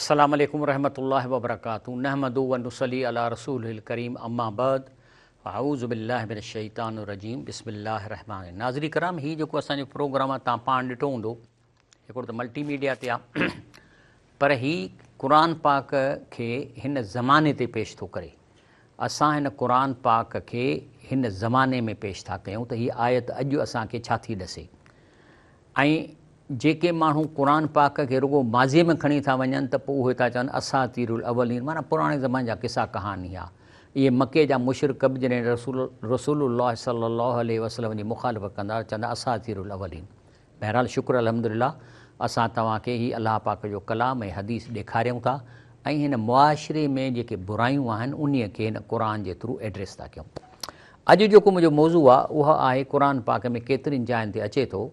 السلام عليڪم ورحمة الله وبرڪاته نحمده ونصلي علي رسوله الڪريم اما بعد اعوذ بالله من الشيطان الرجيم بسم الله الرحمن الرحيم ناظرين ڪرام هي جيڪو اسان جو پروگرام آهي تان پاڻ ڏٺو هوندو هڪڙو ته ملٽي ميڊيا تي آهي پر هي قرآن پاڪ کي هن زماني تي پيش ٿو ڪري اسان هن قرآن پاڪ کي هن زماني ۾ پيش ٿا ڪيون ته هي آيت اڄ اسان کي ڇا ٿي ڏسي ۽ جيڪي ماڻهو قرآن پاڪ کي رڳو ماضيء ۾ کڻي ٿا وڃن ته پوء اهي ٿا چون اساطير الاولين معنيٰ پراڻي زماني جا قصا ڪهاڻي ها. اهي مڪي جا مشرڪ به جڏهن رسول رسول الله صلي الله عليه وسلم جي مخالفت ڪندا هئا چوندا اساطير الاولين. بهرحال شڪر الحمدلله اسان توهان کي هي الله پاڪ جو ڪلام ۽ حديث ڏيکاريون ٿا ۽ هن معاشري ۾ جيڪي برايون آهن انهي کي هن قرآن جي ٿرو ايڊريس ٿا ڪيون. اڄ جيڪو منهنجو موضوع آهي اهو آهي قرآن پاڪ ۾ ڪيترين جاين تي اچي ٿو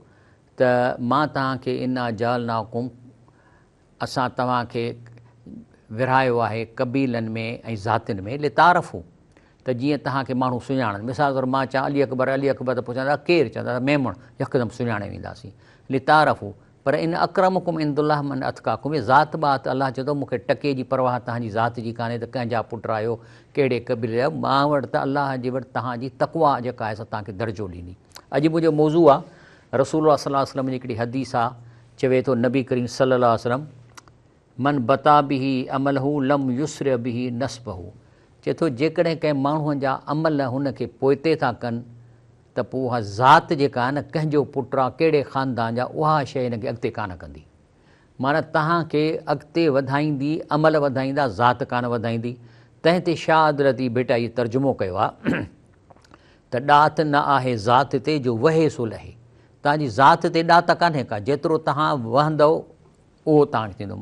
ته مان توهان کي انا جعلناڪم اسان توهان کي ورهايو آهي قبيلن ۾ ۽ ذاتين ۾ لتعارفوا ته جيئن توهان کي ماڻهو سڃاڻن مثال طور مان چوان علي اڪبر علي اڪبر ته پڇندا ڪير چوندا ميمڻ يڪدم سڃاڻي وينداسين لتعارفوا پر ان اڪرمڪم عند الله من اتقاڪم هي ذات بات الله چئي ٿو مون کي ٽڪي جي پرواهه توهان جي ذات جي ڪانهي ته ڪنهن جا پٽ آهيو ڪهڙي قبيلي جا آهيو مان وٽ ته الله جي وٽ توهان جي تقويٰ جيڪا آهي سا توهان کي درجو ڏيندي اڄ منهنجو موضوع آهي رسول الله صلي الله عليه وسلم جي هڪڙي حديث آهي چوي ٿو نبي ڪريم صلي الله عليه وسلم من بطا به عمله لم يسرع به نسبه چئي ٿو جيڪڏهن ڪنهن ماڻهوء جا عمل هن کي پوئتي ٿا ڪن ته پوء اها ذات جيڪا آهي نه ڪنهن جو پٽ آ ڪهڙي خاندان جا اها شيء هن کي اڳتي ڪانه ڪندي معنيٰ توهان کي اڳتي وڌائيندي عمل وڌائيندا ذات ڪانه وڌائيندي تنهن تي شاهه عبداللطيف ڀٽائي ترجمو ڪيو آ ته ڏات نه آهي ذات تي جو وهي سو لهي توهان جي ذات تي ڏات ڪانهي ڪا جيترو توهان وهندؤ اهو توهان کي ٿيندو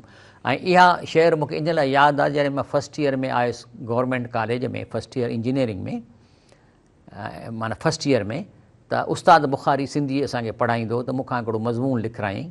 ۽ اها شعر مون کي ان لاء ياد آهي جڏهن مان فرسٽ ايئر ۾ آيس government college ۾ first year engineering ۾ معنيٰ فرسٽ ايئر ۾ ته استاد بخاري سنڌي اسان کي پڙهائيندو هو ته مون کان هڪڙو مضمون لکرايائين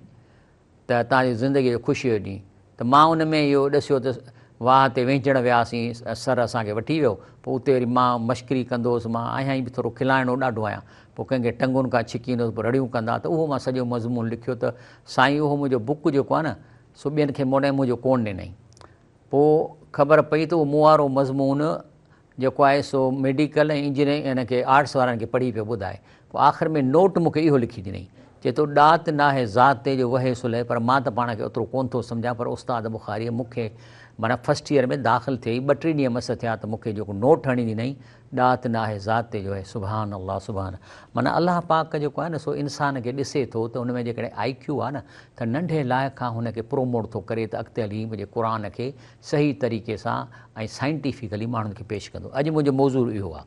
ته توهان جي زندگيء جو خوشيء جو ڏينهن ته مان ان ۾ اهو ڏسيو ته واهه تي وهنجڻ وياسين سر اسان کي وٺي ويو پوء اتي وري مان مشڪري ڪندو هوس مان آهيان ئي به ٿورو کلائڻو ڏاڍو آهيان پوء ڪنهن کي ٽنگن کان ڇڪيندو هوس پوء رڙيون ڪندا ته اهو مان سڄو مضمون لکيو ته سائين اهو منهنجو بڪ جيڪو آهي نه سو ٻين کي موٽائي منهنجو ڪونه ڏنائين. پوء خبر پئي ته اهو مون وارو مضمون جيڪو آهي سو ميڊيڪل ۽ انجنيئرنگ ان کي آرٽس وارن کي پڙهي پيو ٻڌائي. پوء آخر ۾ نوٽ مون کي اهو لکي ڏنائين. چئي ٿو ڏات ناهي ذات تي جو وهي سو لهي پر مان ته پاڻ کي اوترو ڪونه ٿو سمجهان پر استاد بخاريء مون کي معنيٰ فرسٽ ايئر ۾ داخل ٿئي ٻه ٽي ڏينهن مس ٿيا ته مون کي جيڪو نوٽ هڻي ڏنائين ڏات ناهي ذات تي جو آهي سبحان الله سبحان معنيٰ الله پاڪ جيڪو آهي نه سو انسان کي ڏسي ٿو ته ان ۾ جيڪڏهن آئي ڪيو آهي نه ته ننڍي لاء کان هن کي پروموٽ ٿو ڪري ته اڳتي هلي منهنجي قرآن کي صحيح طريقي سان ۽ سائنٽيفڪلي ماڻهن کي پيش ڪندو اڄ منهنجو موضوع اهو آهي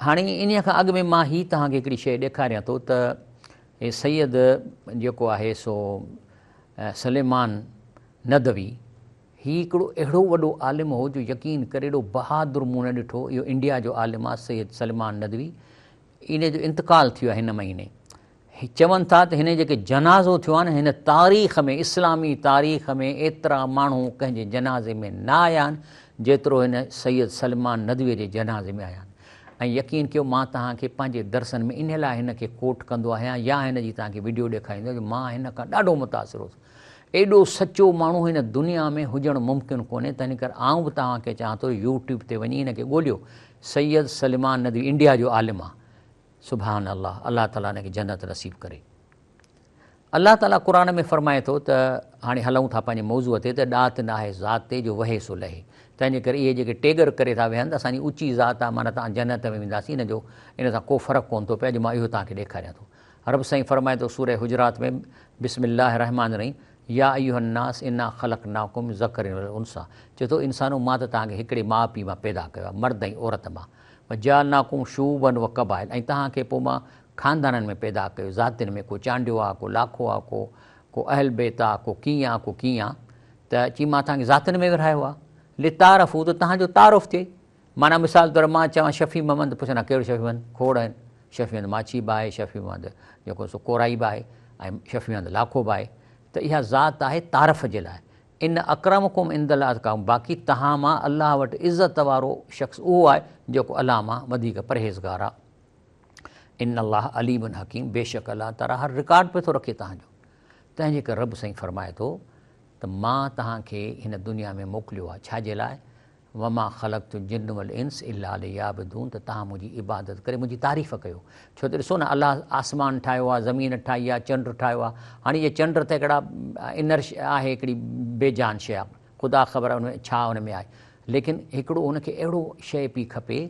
هاڻي انهي کان اڳ ۾ مان هي توهان کي هڪڙي شيء ڏيکاريان ٿو ته هي سيد جيڪو آهي سو سليمان ندوي هي هڪڙو اهڙو وڏو عالم هو جو يقين ڪر ايڏو بهادر مون نه ڏٺو. اهو انڊيا جو عالم آهي سيد سلمان ندوي. ان جو انتقال ٿيو آهي هن مهيني. چون ٿا ته هن جيڪي جنازو ٿيو آهي نه هن تاريخ ۾ اسلامي تاريخ ۾ ايترا ماڻهو ڪنهن جي جنازي ۾ نه آيا آهن جيترو هن سيد سلمان ندوي جي جنازي ۾ آيا آهن. ۽ يقين ڪيو مان توهان کي پنهنجي درسن ۾ انهي لاء هن کي ڪوٽ ڪندو آهيان يا هن جي توهان کي وڊيو ڏيکاريندو آهيان جو مان هن کان ڏاڍو متاثر هوس. ايڏو سچو ماڻهو هن دنيا ۾ هجڻ ممڪن ڪونهي تنهن ڪري آئون به توهان کي چوان ٿو يوٽيوب تي وڃي هن کي ڳوليو سيد سليمان ندوي انڊيا جو عالم آ سبحان الله الله تعالي هن کي جنت نصيب ڪري الله تعالي قرآن ۾ فرمائي ٿو ته هاڻي هلون ٿا پنهنجي موضوع تي ته ڏات ناهي ذات تي جو وهي سو لهي تنهن جي ڪري اهي جيڪي ٽيڳر ڪري ٿا ويهن ته اسان جي اوچي ذات آ معنيٰ تان جنت ۾ وينداسين ان جو ان سان ڪو فرق ڪونه ٿو پئي اڄ مان اهو توهان کي ڏيکاريان ٿو رب سائين فرمائي ٿو سوره حجرات ۾ بسم الله الرحمٰن الرحيم يا ايها الناس انا خلقناڪم من ذڪر و انثيٰ چئي ٿو انسانو مان ته توهان کي هڪڙي ماء پيء مان پيدا ڪيو آهي مرد ۽ عورت مان وجعلناڪم شعوبا و قبائل ۽ توهان کي پوء مان خاندانن ۾ پيدا ڪيو ذاتين ۾ ڪو چانڊيو آهي ڪو لاکو آهي ڪو ڪو اهل بيت آهي ڪو ڪيئن آهي ڪو ڪيئن آهي ته چي مان توهان کي ذاتين ۾ ورهايو آهي لتعارفو ته توهان جو تعارف ٿئي معنيٰ مثال طور مان چوان شفيع محمد ته پڇندا ڪهڙو شفيع محمد؟ کوڙ آهن. شفيع محمد ماڇي به آهي، شفيع محمد جيڪو سو ڪورائي به آهي ۽ شفيع محمد لاکو به آهي ته اها ذات آهي تعارف جي لاء. ان اڪرمڪم عند الله اتقاڪم باقي توهان مان الله وٽ عزت وارو شخص اهو آهي جيڪو الله مان وڌيڪ پرهيزگار آهي. ان الله عليم حڪيم بيشڪ الله تعاليٰ هر رڪارڊ پيو ٿو رکي توهان جو. تنهن جي ڪري رب سائين فرمائي ٿو. ته مان توهان کي هن دنيا ۾ موڪليو آهي ڇا جي لاء؟ وما خلقت الجن والانس الا ليعبدون ته توهان منهنجي عبادت ڪري منهنجي تعريف ڪيو. ڇو ته ڏسو نه الله آسمان ٺاهيو آهي، زمين ٺاهي آهي، چنڊ ٺاهيو آهي. هاڻي جي چنڊ ته هڪڙا انرش آهي هڪڙي بي جان شيء آهي، خدا خبر ان ۾ ڇا ان ۾ آهي. ليڪن هڪڙو ان کي اهڙو شيء پئي کپي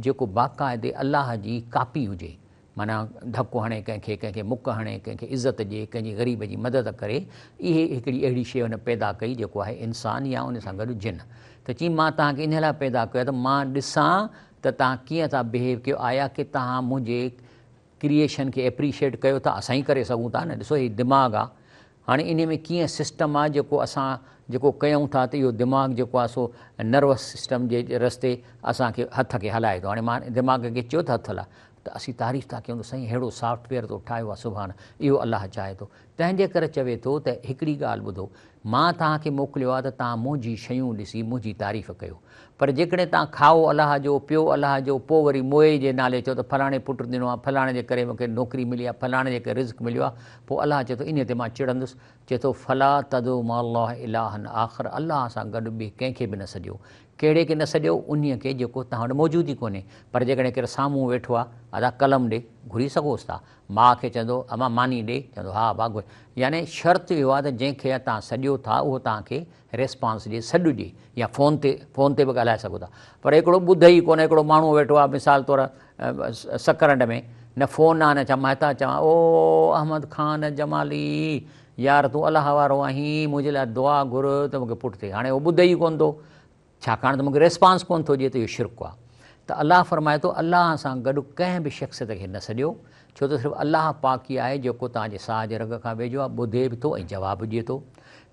جيڪو باقاعدي الله جي ڪاپي هجي. معنيٰ ڌڪ هڻي ڪنهن کي، ڪنهن کي مڪ هڻي، ڪنهن کي عزت ڏئي، ڪنهن جي غريب جي مدد ڪري، اهي هڪڙي اهڙي شيء هن پيدا ڪئي جيڪو آهي انسان يا ان سان گڏ جن. ته چيائين مان توهان کي انهيء لاء پيدا ڪيو آهي ته مان ڏسان ته توهان ڪيئن ٿا بهيو ڪيو، آيا ڪي توهان منهنجي ڪريئيشن کي ايپريشيئيٽ ڪيو ٿا، اسان ئي ڪري سگهون ٿا نه، ڏسو هي دماغ آهي، هاڻي انهي ۾ ڪيئن سسٽم آ جيڪو اسان جيڪو ڪيون ٿا ته اهو دماغ جيڪو آ سو نروس سسٽم جي رستي اسان کي هٿ کي هلائي ٿو هاڻي مان دماغ کي چيو ته هٿ هلاء ته اسين تعريف ٿا ڪيون ته سائين ههڙو سافٽ ويئر تو ٺاهيو آ سبحان اهو الله چاهي ٿو تنهن جي ڪري چوي ٿو ته هڪڙي ڳالهه ٻڌو مان توهان کي موڪليو آ ته توهان منهنجي شيون ڏسي منهنجي تعريف ڪيو پر جيڪڏهن توهان کائو الله جو، پيو الله جو، پوء وري موئي جي نالي چئو ته فلاڻي پٽ ڏنو آهي، فلاڻي جي ڪري مون کي نوڪري ملي آهي، فلاڻي جي ڪري رزق مليو آهي، پوء الله چئي ٿو انهيء تي مان چڙندس، چئي ٿو فلا تدعو مع الله الها آخر الله سان گڏ ٻئي ڪنهن کي به نه سڏيو. ڪهڙي کي نه سڏيو؟ انهيء کي جيڪو توهان وٽ موجود ئي ڪونهي. پر جيڪڏهن ڪير سامهون ويٺو آهي، ادا قلم ڏي، گهري سگهوس ٿا. ماء کي چوندو امان ماني ڏي، چوندو ها ابا گهر. يعني شرط اهو آهي ته جنهن کي توهان سڏيو ٿا اهو توهان کي ريسپانس ڏي، سڏ ڏي يا فون تي فون تي به ڳالهائي سگهو ٿا پر هڪڙو ٻڌي ئي ڪونه هڪڙو ماڻهو ويٺو آهي مثال طور سڪرنڊ ۾ نه فون آهي نه ڇا مان هتان چوان او احمد خان جمالي يار تون الله وارو آهين منهنجي لاء دعا گهر ته مونکي پٽ ٿئي هاڻي هو ٻڌي ئي ڪونه ٿو ڇاڪاڻ ته مونکي ريسپانس ڪونه ٿو ڏئي ته اهو شرڪ آهي ته الله فرمائي ٿو الله سان گڏ ڪنهن به شخصيت کي نه سڏيو ڇو ته صرف الله پاڪ ئي آهي جيڪو توهان جي ساهه جي رڳ کان ويجهو آهي، ٻڌي به ٿو ۽ جواب به ڏئي ٿو.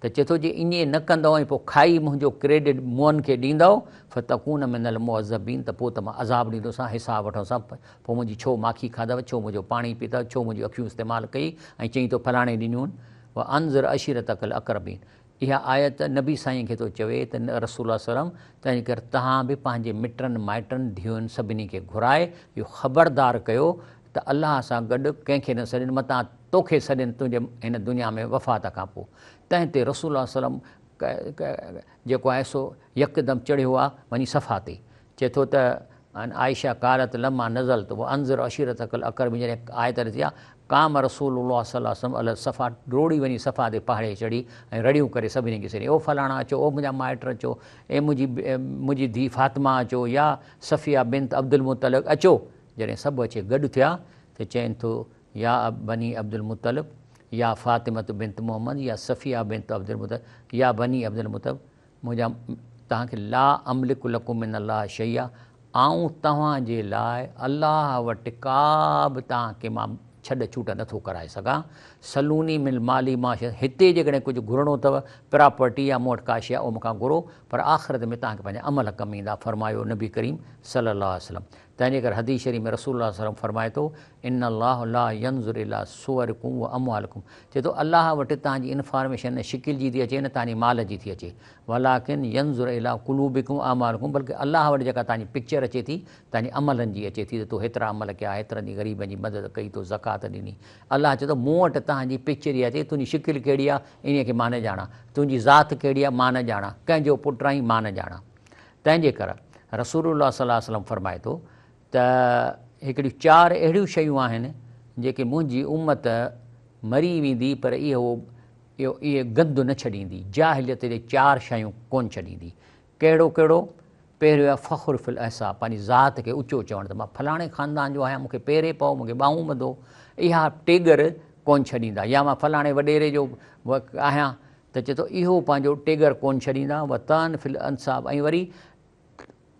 ته چئي ٿو جي ائين نه ڪندؤ ۽ پوء کائي منهنجو ڪريڊٽ مئن کي ڏيندؤ، فتڪون من المعذبين ته پوء ته مان عذاب ڏيندوسان، حساب وٺندوسان، پوء منهنجي ڇو ماکي کاڌو، ڇو منهنجو پاڻي پيتو، ڇو منهنجون اکيون استعمال ڪئي ۽ چئين ٿو فلاڻي ڏنيون. وانذر عشيرتک الاقربين اها آيت نبي سائين کي ٿو چوي ته رسول الله صلي الله عليه وسلم تنهنجي ڪري توهان به پنهنجي مٽن مائٽن ڌيئن سڀني کي گهرائي اهو خبردار ڪيو ته الله سان گڏ ڪنهن کي نه سڏين متان توکي سڏين تنهنجي هن دنيا ۾ وفات کان پوء تنهن تي رسول الله صلي الله عليه وسلم جيڪو آهي سو يڪدم چڙهيو آهي وڃي صفا تي چئي ٿو ته عن عائشه قالت لما نزلت وانذر عشيرتک الاقربين جڏهن آيت نازل ٿي آ قام رسول الله صلي الله عليه وسلم علي الصفا ڊوڙي وڃي صفا تي پهاڙي چڙهي ۽ رڙيون ڪري سڀني کي سڏي او فلاڻا اچو او منهنجا مائٽ اچو اي منهنجي منهنجي ڌيء فاطمه اچو يا صفيه بنت عبدالمطلب اچو جڏهن سڀ اچي گڏ ٿيا ته چين ٿو يا بني عبدالمطلب يا فاطمه بنت محمد يا صفيه بنت عبدالمطلب يا بني عبدالمطلب منهنجا توهان کي لا املڪ لڪم من الله شيئا آئون توهان جي لاء الله وٽ ڪا به توهان کي مان ڇڏ ڇوٽ نه ٿو ڪرائي سگهان سلوني من مالي ما شئت هتي جيڪڏهن ڪجهه گهرڻو اٿو پراپرٽي يا مون وٽ ڪا شيء آهي اهو مون کان گهرو پر آخرت ۾ توهان کي پنهنجا عمل ڪم ايندا فرمايو نبي ڪريم صلي الله عليه وسلم تنهن جي ڪري حديث شريف ۾ رسول الله صلي الله عليه وسلم فرمائي ٿو، ان الله لا ينظر الي صورڪم و اموالڪم چئي ٿو الله وٽ توهان جي انفارميشن نه شڪل جي ٿي اچي نه توهان جي مال جي ٿي اچي ولڪن ينظر الي قلوبڪم و اعمالڪم بلڪه الله وٽ جيڪا توهان جي پڪچر اچي ٿي توهان جي عملن جي اچي ٿي ته تو هيترا عمل ڪيا هيترن جي غريبن جي مدد ڪئي تو زڪوات ڏني الله چئي ٿو مون وٽ توهان جي پڪچر اها اچي تنهنجي شڪل ڪهڙي آهي انهيء کي مان نه ڄاڻان تنهنجي ذات ڪهڙي آهي مان نه ڄاڻان ڪنهن جو پٽ آهين مان نه ڄاڻان تنهن جي ڪري رسول الله صلي الله عليه وسلم فرمائي ٿو ته هڪڙيون چار اهڙيون شيون آهن جيڪي منهنجي امت مري ويندي پر اهو اهي گند نه ڇڏيندي، جاهليت جي چار شيون ڪونه ڇڏيندي. ڪهڙو ڪهڙو؟ پهريون آهي فخر في الاحساب پنهنجي ذات کي اوچو چوڻ ته مان فلاڻي خاندان جو آهيان مون کي پيري پئو مون کي ٻانهون ٻڌو اها ٽيڳر ڪونه ڇڏيندا يا مان فلاڻي وڏيري جو آهيان ته چئي ٿو اهو پنهنجو ٽيڳر ڪونه ڇڏيندا، وطعن في الانساب ۽ وري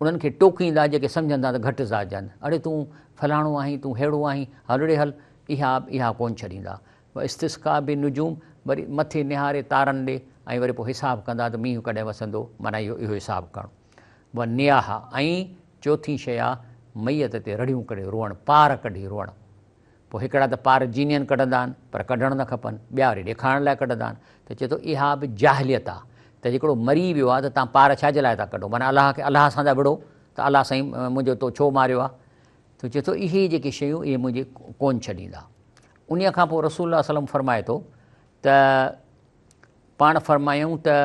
انهن کي ٽوڪيندا جيڪي سمجهندا ته گهٽ ذات جا آهن، اڙي تون فلاڻو آهين، تون ههڙو آهين، هل ڙي هل، اها اها ڪونه ڇڏيندا. واستسقاء بالنجوم وري مٿي نهاري تارن ڏي ۽ وري پوء حساب ڪندا ته مينهن ڪڏهن وسندو، معنيٰ اهو اهو حساب ڪرڻ. والنياحة ۽ چوٿين شيء آهي ميت تي رڙيون ڪري روئڻ، پار ڪڍي روئڻ. پوء هڪڙا ته پار جينين ڪڍندا آهن پر ڪڍڻ نه کپن، ٻيا وري ڏيکارڻ لاء ڪڍندا آهن ته چئي ٿو اها به جاهليت آهي ته جيڪڙو مري ويو آهي ته تان پار ڇا جي لاء ٿا ڪڍو معنيٰ الله کي الله سان ٿا وڙهو ته الله سائين منهنجو تو ڇو ماريو آهي ته چئي ٿو اهي جيڪي شيون اهي منهنجي ڪون ڇڏيندا. انهيء کان پوء رسول الله صلي الله عليه وسلم فرمائي ٿو ته. پاڻ فرمايائون ته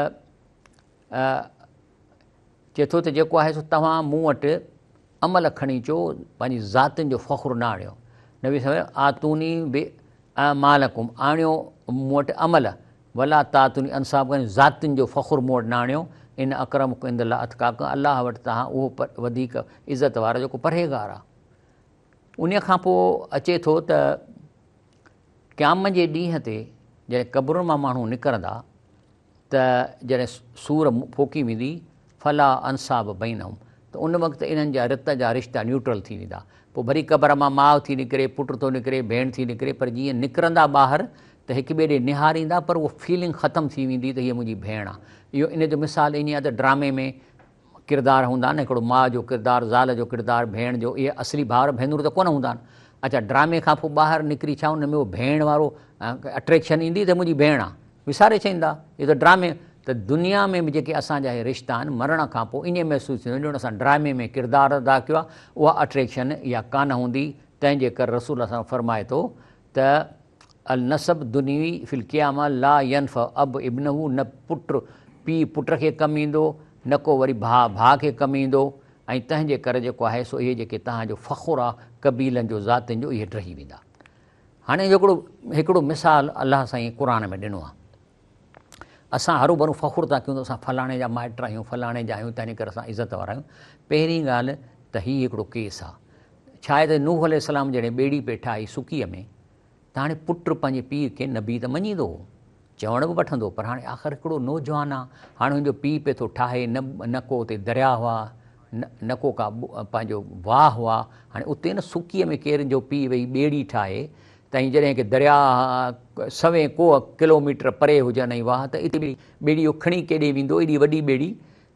چئي ٿو ته جيڪو آهي سو توهان مون وٽ عمل کڻي اچو، پنهنجي ذاتين جو فخر نه آڻيو. نبي صلي الله آتوني به اعمالڪم، آڻيو مون وٽ عمل، ولا تاتوني انصاب، ذاتين جو فخر مون وٽ نه آڻيو، ان اڪرمڪم عند الله اتقاڪم، الله وٽ توهان اهو وڌيڪ عزت وارو جيڪو پرهيزگار آهي. انهيء کان پوء اچي ٿو ته قيامت جي ڏينهن تي جڏهن قبرن مان ماڻهو نڪرندا ته جڏهن سور ڦوڪي ويندي فلا انصاب بينهم ته ان وقت انهن جا رت جا رشتا نيوٽرل ٿي ويندا. پوء ڀلي قبر مان ماء ٿي نڪري، پٽ ٿو نڪري، ڀيڻ ٿي نڪري پر جيئن نڪرندا ٻاهر ته هڪ ٻئي ڏي نهاريندا پر اهو فيلنگ ختم ٿي ويندي ته هيء منهنجي ڀيڻ آ. اهو ان جو مثال ائين آهي ته ڊرامي ۾ ڪردار هوندا آهن، هڪڙو ماء جو ڪردار، زال جو ڪردار، ڀيڻ جو، اهي اصلي ڀائر ڀينرون ته ڪونه هوندا آهن. اڇا ڊرامي کان پوء ٻاهر نڪري ڇا ان ۾ اهو ڀيڻ وارو اٽريڪشن ايندي ته منهنجي ڀيڻ آ. وساري ڇڏيندا اهو ته ڊرامي ته دنيا ۾ به جيڪي اسان جا اهي رشتا آهن مرڻ کان پوء ائين محسوس ٿيندو ڄڻ اسان ڊرامي ۾ ڪردار ادا ڪيو آهي اها اٽريڪشن اها ڪانه هوندي تنهن جي ڪري رسول الله صلي فرمائي ٿو ته النسب دنيوي في القيامه لا ينفع اب ابنه نه پٽ پيء پٽ کي ڪم ايندو نه ڪو وري ڀاء ڀاء کي ڪم ايندو ۽ تنهن جي ڪري جيڪو آهي سو اهي جيڪي توهان جو فخر آهي قبيلن جو ذاتين جو اهي ڊهي ويندا. هاڻي هڪڙو هڪڙو مثال الله سائين قرآن ۾ ڏنو آهي. اسان هروڀرو فخر ٿا ڪيون ته اسان فلاڻي جا مائٽ آهيون، فلاڻي جا آهيون، تنهن ڪري اسان عزت وارا آهيون. پهرين ڳالهه ته هي هڪڙو ڪيس آهي. ڇا آهي ته نوح عليه السلام جڏهن ٻيڙي پئي ٺاهي سڪيء ۾ ته هاڻي پٽ پنهنجي پيء کي نبي ته مڃيندو هو، چوڻ به وٺندو پر هاڻي آخر هڪڙو نوجوان آ، هاڻي هن جو پيء پئي ٿو ٺاهي، نه نه ڪو اتي درياء هئا، نه ڪو ڪا پنهنجو واهه هئا، هاڻي اتي نه سڪيء ۾ ڪير جو پيء ويهي ٻيڙي ٺاهي ته ۽ جڏهن ڪي درياء سوين ڪوهه ڪلوميٽر پري هجن ۽ واهه ته اتي ٻيڙي اهو کڻي ڪيڏي ويندو ايڏي وڏي ٻيڙي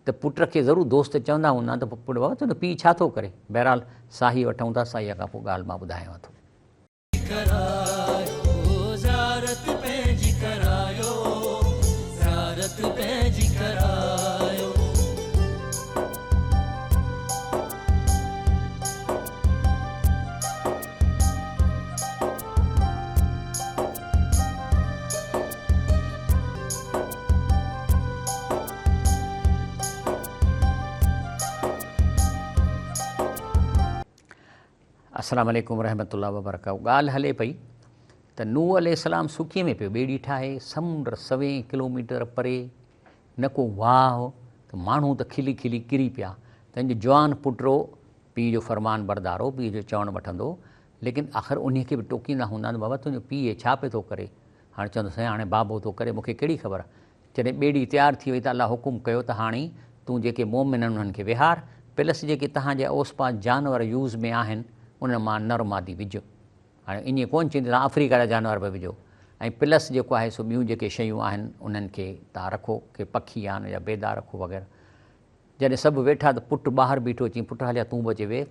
ته پٽ کي ضرور دوست چوندا هوندا ته پٽ بابا تنهنجو پيء ڇا ٿو ڪري؟ بهرحال ساهي وٺون ٿا ساهيء کان پوء ڳالهه مان ٻڌايان ٿو. ڪرايو زيارت پنهنجي ڪرايو زيارت پنهنجي ڪرايو. السلام عليڪم ورحمة الله وبرڪاته ڳالهه هلي پئي ته نوح عليه السلام سڪي ۾ پيو ٻيڙي ٺاهي سمنڊ سوين ڪلوميٽر پري نه ڪو واهه ته ماڻهو ته کلي کلي ڪري پيا تنهن جو جوان پٽرو پيء جو فرمان بردار هو پيء جو چوڻ وٺندو ليڪن آخر انهي کي به ٽوڪيندا هوندا ته بابا تنهنجو پيء ڇا پيو ٿو ڪري هاڻي چوندو سائين هاڻي بابو ٿو ڪري مونکي ڪهڙي خبر جڏهن ٻيڙي تيار ٿي وئي ته الله حڪم ڪيو ته هاڻي تون جيڪي مؤمن آهن انهن کي ويهار، پلس جيڪي توهان جي اوس پاس جانور يوز ۾ آهن انهن مان نر مادي وجهه. هاڻي ائين ڪونه چئين ته توهان آفريڪا جا جانور به وجهو ۽ پلس جيڪو آهي سو ٻيون جيڪي شيون آهن انهن کي توهان رکو، ڪي پکي آهن يا بيدا رکو وغيره. جڏهن سڀ ويٺا ته پٽ ٻاهر بيٺو، چيائين پٽ هليا تون به اچي ويهه.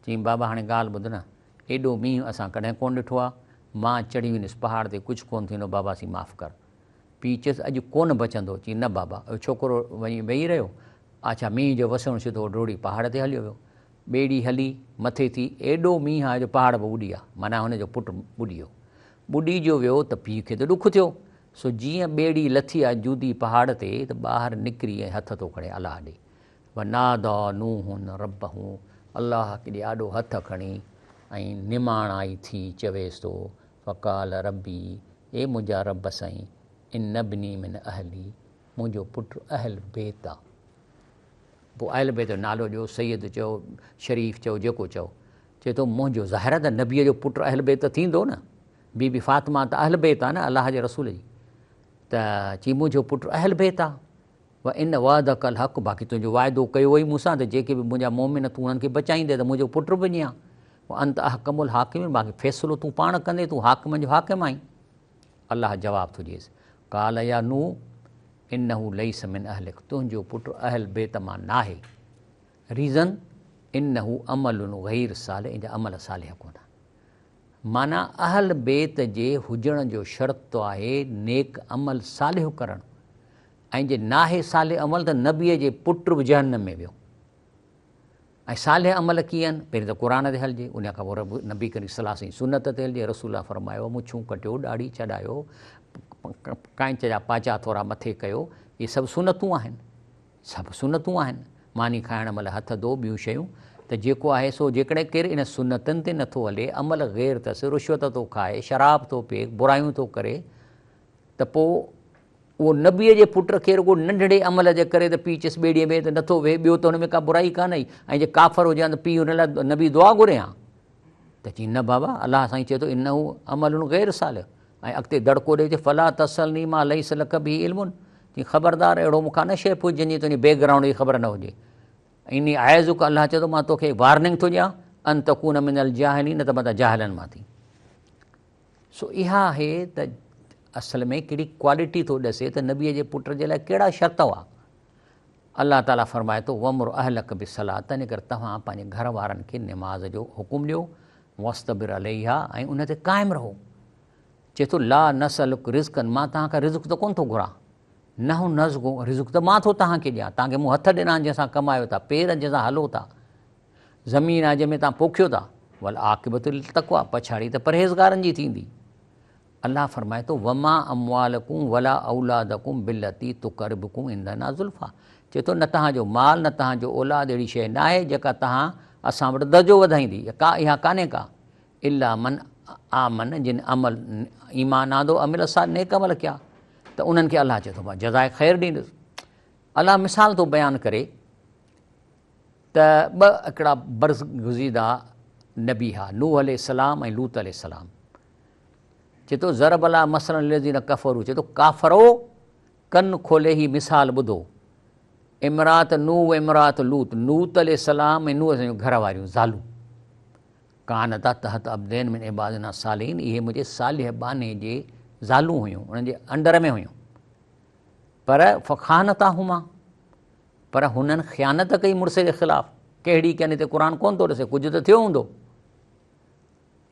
چيائين بابا هاڻي ڳالهه ٻڌ نه، ايڏو مينهن اسان ڪڏهن ڪونه ڏٺو آهي، مان چڙهي ويندس پهاڙ تي ڪجهه ڪونه ٿيندو بابا سين معاف ڪر. پيء چيس، اڄ ڪونه بچندو. چيائين، نه بابا. اهو ڇوڪرو وڃي ويهي رهيو. آڇا مينهن جو وسڻ سڌو ڊوڙي پهاڙ تي هليو ويو. ٻيڙي هلي مٿي ٿي، ايڏو مينهن آيو جو پهاڙ به ٻڏي ويا، معنيٰ هن جو پٽ ٻڏي ويو. ٻڏي جو ويو ته پيء کي ته ڏک ٿيو. سو جيئن ٻيڙي لٿي آ جودي پهاڙ تي ته ٻاهر نڪري ۽ هٿ ٿو کڻي الله ڏي. وناديٰ نوح ربه الله ڪيڏي آڏو هٿ کڻي ۽ نماڻائي ٿي چويس ٿو، فقال ربي اي منهنجا رب سائين ان ابني من اهلي منهنجو پٽ اهل بيت آ. پوء اهل بيت جو نالو ڏيو، سيد چئو، شريف چئو، جيڪو چئو. چئي ٿو منهنجو، ظاهر آ ته نبيء جو پٽ اهل بيت ته ٿيندو نه. بي بي فاطمه ته اهل بيت آ نه الله جي رسول جي. ته چي منهنجو پٽ اهل بيت آ. وان وعدک الحق باقي تنهنجو وعدو ڪيو وئي مون سان ته جيڪي به منهنجا مؤمن تون انهن کي بچائيندين ته منهنجو پٽ به ائين آ. وانت احڪم الحاڪمين باقي فيصلو تون پاڻ ڪندين تون حاڪمن جو حاڪم آهين. الله جواب ٿو ڏيس قال يا نوح انه ليس من اهلک تنهنجو پٽ اهل بيت مان ناهي. ريزن انه عمل غير صالح ان جا عمل صالح ڪونه. معنيٰ اهل بيت جي هجڻ جو شرط آهي نيڪ عمل صالح ڪرڻ ۽ جي ناهي صالح عمل ته نبيء جي پٽ به جهنم ۾ ويو. ۽ صالح عمل ڪيئن آهن؟ پهرين ته قرآن تي هلجي، ان کان پوء رب نبي ڪريم صلي الله عليه وسلم جي سنت تي هلجي. رسول الله فرمايو، مڇون ڪٽيو، ڏاڙهي ڇڏايو، ڪائنچ جا پاچا ٿورا مٿي ڪيو، اهي سڀ سنتون آهن. سڀ سنتون آهن. ماني کائڻ مهل هٿ ڌو، ٻيون شيون ته جيڪو آهي سو جيڪڏهن ڪير ان سنتن تي نٿو هلي، عمل غير اٿس، رشوت ٿو کائي، شراب ٿو پيئي، برايون ٿو ڪري ته پوء اهو نبيء جي پٽ کي رڳو ننڍڙي عمل جي ڪري ته پيء چيس ٻيڙيء ۾ ته نٿو ويهي، ٻيو ته هن ۾ ڪا برائي ڪانه هئي ۽ جي ڪافر هجي ها ته پيء هن لاء نبي دعا گهري ها ته چيائين نه بابا الله سائين چئي ٿو انه عمل غير صالح ۽ اڳتي دڙڪو ڏئي چئي فلا تسألني ما ليس لک به علم چيائين خبردار اهڙو مون کان نه شيء پڇ جنهن جي تنهنجي بيڪ گرائونڊ جي خبر نه هجي اني اعظڪ الله چئي ٿو مان توکي وارننگ ٿو ڏيان ان تڪون من الجاهلين نه ته متان جاهلن مان ٿين. سو اها آهي ته اصل ۾ ڪهڙي ڪوالٽي ٿو ڏسي ته نبيء جي پٽ جي لاء ڪهڙا شرط هئا. الله تعاليٰ فرمائي ٿو وامر اهلک بالصلاة تنهن ڪري توهان پنهنجي گهر وارن کي نماز جو حڪم ڏيو واصطبر عليها ۽ ان تي قائم رهو. چئي ٿو لا نسألک رزقا مان توهان کان رزق ته ڪونه ٿو گهران نحن نرزقڪم رزق ته مان ٿو توهان کي ڏيان توهان کي مون هٿ ڏنا آهن جنهن سان ڪمايو ٿا پير جنهن سان هلو ٿا زمين آهي جنهن ۾ توهان پوکيو ٿا، والعاقبة للتقويٰ پڇاڙي ته پرهيزگارن جي ٿيندي. الله فرمائي ٿو، وما اموالڪم ولا اولادڪم بالتي تقربڪم عندنا زلفيٰ چئي ٿو نه توهان جو مال نه توهان جو اولاد اهڙي شيء ناهي جيڪا توهان اسان وٽ درجو وڌائيندي ڪا اها ڪانهي ڪا الا من آمن جن عمل ايمان آندو عمل صالح نيڪ عمل ڪيا ته انهن کي الله چئي ٿو مان جزاء خير ڏيندس. الله مثال ٿو بيان ڪري ته ٻه هڪڙا برگزيده نبي ها، نوح عليه السلام ۽ لوط عليه السلام. چئي ٿو ضرب الله مثلا للذين ڪفروا چئي ٿو ڪافرو ڪن کولي هي مثال ٻڌو امرات نوح و امرات لوط لوط عليه السلام ۽ نوح جون گهر واريون زالون ڪانتا تحت عبدين من عبادنا صالحين اهي منهنجي صالح ٻانهي جي زالون هيون انهن جي انڊر ۾ هيون پر فخانتاهما پر هنن خيانت ڪئي مڙس جي خلاف، ڪهڙي ڪين هتي قرآن ڪونه ٿو ڏسي، ڪجهه ته ٿيو هوندو.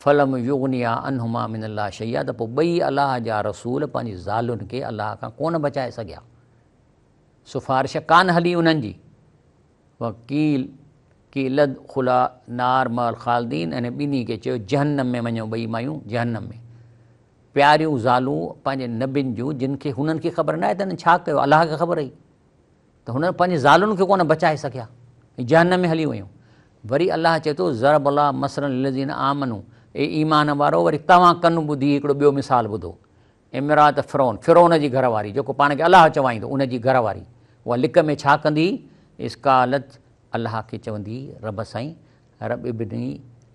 فلم يغنيا عنهما من الله شيئا ته پوء ٻئي الله جا رسول پنهنجي زالن کي الله کان ڪونه بچائي سگهيا، سفارش ڪانه هلي انهن جي. وقيل قيل ادخلا النار مع الخالدين ۽ ٻنهي کي چيو جهنم ۾ وڃو ٻئي مايون جهنم ۾. پياريون زالون پنهنجي نبين جون جن کي هنن کي خبر ناهي ته هنن ڇا ڪيو الله کي خبر هئي. ته هنن پنهنجي زالن کي ڪونه بچائي سگهيا ۽ جهنم ۾ هلي ويون. وري الله چئي ٿو، ضرب الله مثلا للذين آمنوا اي ايمان وارؤ وري توهان ڪن ٻڌي هڪڙو ٻيو مثال ٻڌو. امرات فرعون، فرعون جي گهر واري، جيڪو پاڻ کي الله چوائيندو، ان جي گهر واري، اها لڪ ۾ ڇا ڪندي هئي؟ اذ قالت الله کي چوندي هئي، رب سائين، رب ابني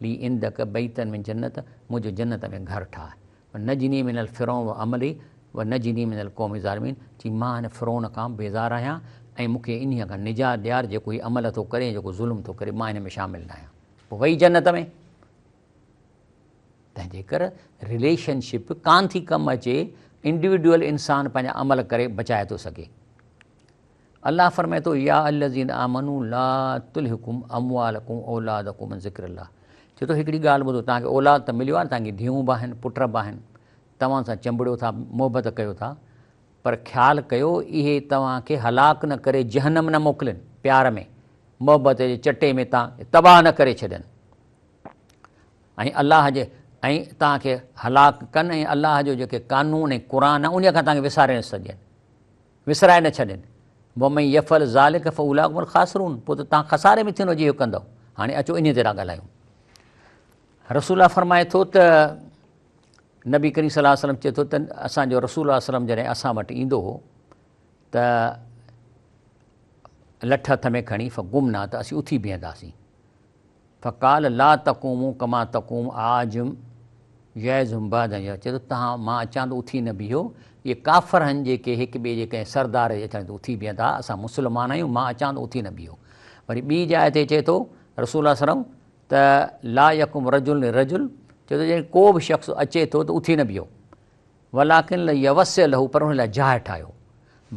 لي عندک بيتا من جنت، منهنجو جنت ۾ گهر ٺاهه. ونجني من الفرعون وعمله ونجني من القوم الظالمين چي مان هن فرعون کان بيزار آهيان ۽ مون کي انهيء کان نجات ڏيار جيڪو هي عمل ٿو ڪري ۽ جيڪو ظلم ٿو ڪري مان هن ۾ شامل ناهيان. پوء وئي جنت ۾. تنهن جي ڪر رليشن شپ ڪانه ٿي ڪم اچي، انڊيوڊيول انسان پنهنجا عمل ڪري بچائي ٿو سگهي. الله فرمائي ٿو يا الذين آمنوا لا تلهڪم اموالڪم اولادڪم عن ذڪر الله چئي ٿو هڪڙي ڳالهه ٻڌو توهان کي اولاد ته مليو آهي توهان کي ڌيئون به آهن پٽ به آهن توهان سان چنبڙيو ٿا محبت ڪيو ٿا پر خيال ڪيو اهي توهان کي هلاڪ نه ڪري جهنم نه موڪلين پيار ۾ محبت جي چٽي ۾ توهان تباهه نه ڪري ڇڏين ۽ الله جي ۽ توهان کي هلاڪ ڪن ۽ الله جو جيڪي قانون ۽ قرآن آهي ان کان توهان کي وساري نه سگهن وسرائي نه ڇڏين. ومن يفعل ذلک فاولئک هم الخاسرون پوء ته توهان خساري ۾ ٿيندو جي اهو ڪندؤ. هاڻي اچو انهيء تي ٿا ڳالهايون. رسول الله فرمائي ٿو ته نبي ڪريم صلي الله عليه وسلم چئي ٿو ته اسان جو رسول الله صلي الله عليه وسلم جڏهن اسان وٽ ايندو هو ته لٺ هٿ ۾ کڻي فقمنا ته اسين اٿي بيهنداسين. فقال لا تقوموا ڪما تقوم اعاجم يعظهم بعضا يعظ چئي ٿو توهان مان اچان ته اٿي نه بيهو، اهي ڪافر هن جيڪي هڪ ٻئي جي ڪنهن سردار جي اچڻ تي اٿي بيهن ٿا، اسان مسلمان آهيون مان اچان ته اٿي نه بيهو. وري ٻي جاء تي چئي ٿو رسول الله صلي الله عليه وسلم ته لا يقم رجل لرجل چئي ٿو جڏهن ڪو به شخص اچي ٿو ته اٿي نه بيهو ولڪن ليوسع له پر ان لاء جاء ٺاهيو.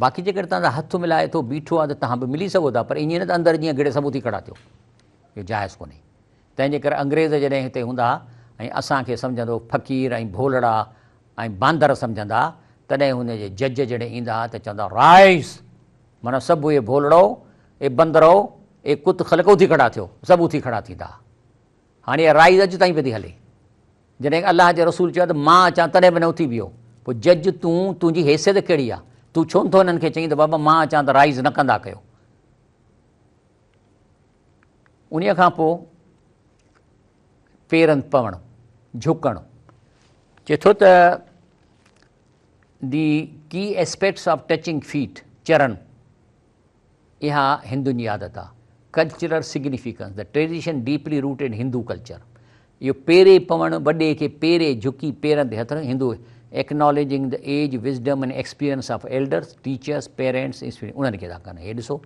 باقي جيڪڏهن توهان سان هٿ ملائي ٿو بيٺو آهي ته توهان به ملي سگهو ٿا پر ائين نه ته اندر جيئن گهڙي سڀ اٿي کڙا ٿيو. اهو جائز ڪونهي. تنهن جي ڪري انگريز جڏهن هتي هوندا ها ۽ اسان کي سمجهندو فقير ۽ ڀولڙا ۽ باندر سمجهندا ها، تڏهن هن جي جج جڏهن ايندا ها ته چوندا رائز! معنيٰ سڀ اهي ڀولڙؤ، اي بندرؤ، اي ڪت خلق اٿي کڙا ٿيو. سڀ اٿي کڙا ٿيندا ها. هاڻي اها رائز اڄ تائين پئي ٿي هلي. جڏهن الله جي رسول چيو ته مان اچان تڏهن به نه اٿي بيهو. پوء جج تون تنهنجي حيثيت ڪهڙي آ؟ تون ڇو نٿو هنن کي چئين ته بابا مان اچان ته رائز نه ڪندا ڪيو. انهيء کان پوء پيرن پوڻ، جهڪڻ، چئي ٿو ته the key aspects of touching feet, چرن، اها هندن جي عادت آ، cultural significance, the tradition deeply rooted Hindu culture, اهو پيري پوڻ، وڏي کي پيري جهڪي پيرن تي هٿ رکڻ، Hindu acknowledging the age, wisdom and experience of elders, teachers, parents, انهن کي ٿا ڪن. هي ڏسو،